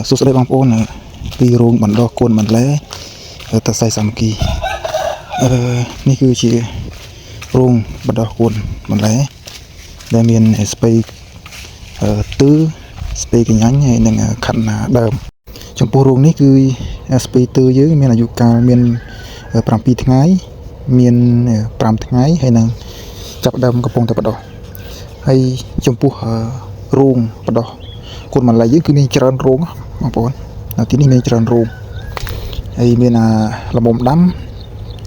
សួស្តីបងប្អូនពីរោងបណ្ដោះកូនបន្លែតសៃសាមគ្គីអឺនេះគឺជារោងបណ្ដោះកូនបន្លែដែលមានស្ពៃទឺស្ពៃកញ្ញាញ់ហើយនិងខាត់ណាដើមចំពោះរោងនេះគឺស្ពៃទឺយើងមានអាយុកាលមាន7ថ្ងៃមាន5ថ្ងៃហើយនិងចាប់ដើមកំពុងតែបណ្ដោះហើយចំពោះរោងបណ្ដោះកូនបន្លែយើងគឺមានច្រើនរោងបងប្អូននៅទីនេះមានច្រើនរោងហើយមានអាលមុំដាំ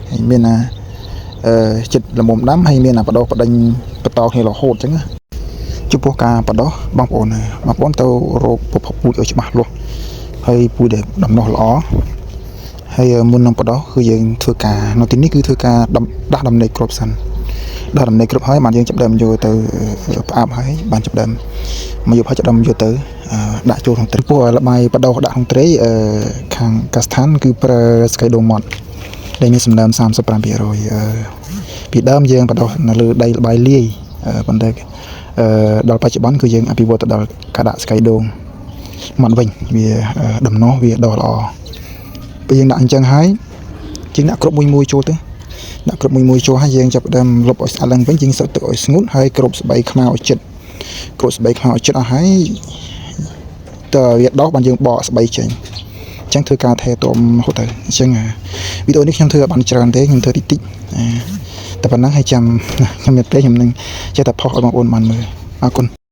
ហើយមានអាចិត្តលមុំដាំហើយមានអាបដោះបដិញបន្តគ្នារហូតអញ្ចឹងណាចំពោះការបដោះបងប្អូនបងប្អូនទៅរកប្រភពពូជឲ្យច្បាស់លាស់ហើយពូជដែលដំណោះល្អហើយមុននឹងបដោះគឺយើងធ្វើការនៅទីនេះគឺធ្វើការដាស់ដំណេកគ្រាប់សិនដាស់ដំណេកគ្រាប់ហើយបានយើងចាប់ដើមយកទៅផ្អាប់ហើយបានចាប់ដើមមកយកហើយចាប់ដើមយកទៅដាក់ចូលក្នុងត្រីពោះលបាយបដោះដាក់ក្នុងត្រីខាងកាស្ថានគឺប្រើស្កៃដូម៉តដែលមានសំណើម35%ពីដើមយើងបដោះនៅលើដីលបាយលាយប៉ុន្តែដល់បច្ចុប្បន្នគឺយើងអភិវឌ្ឍទៅដល់ការដាក់ស្កៃដូងម៉ត់វិញវាដំណោះវាដោះល្អពេលយើងដាក់អញ្ចឹងហើយយើងដាក់គ្រប់មួយមួយចូលទៅដាក់គ្រប់មួយមួយចូលហើយយើងចាប់ផ្ដើមលុបឲ្យស្អាតឡើងវិញយើងសុទ្ធទឹកឲ្យស្ងួតហើយគ្រប់ស្បៃខ្មៅឲ្យចិត្តគ្រប់ស្បៃខ្មៅឲ្យចិត្តអស់ហើយតើវាដោះបានយើងបកស្បៃចេញអញ្ចឹងធ្វើការថែទាំរហូតទៅអញ្ចឹងវីដេអូនេះខ្ញុំធ្វើអត់បានច្រើនទេខ្ញុំធ្វើតិចតិចតែប៉ុណ្ណឹងហើយចាំខ្ញុំមានទេខ្ញុំនឹងចេះតែផុសឲ្យបងប្អូនបានមើលអរគុណ។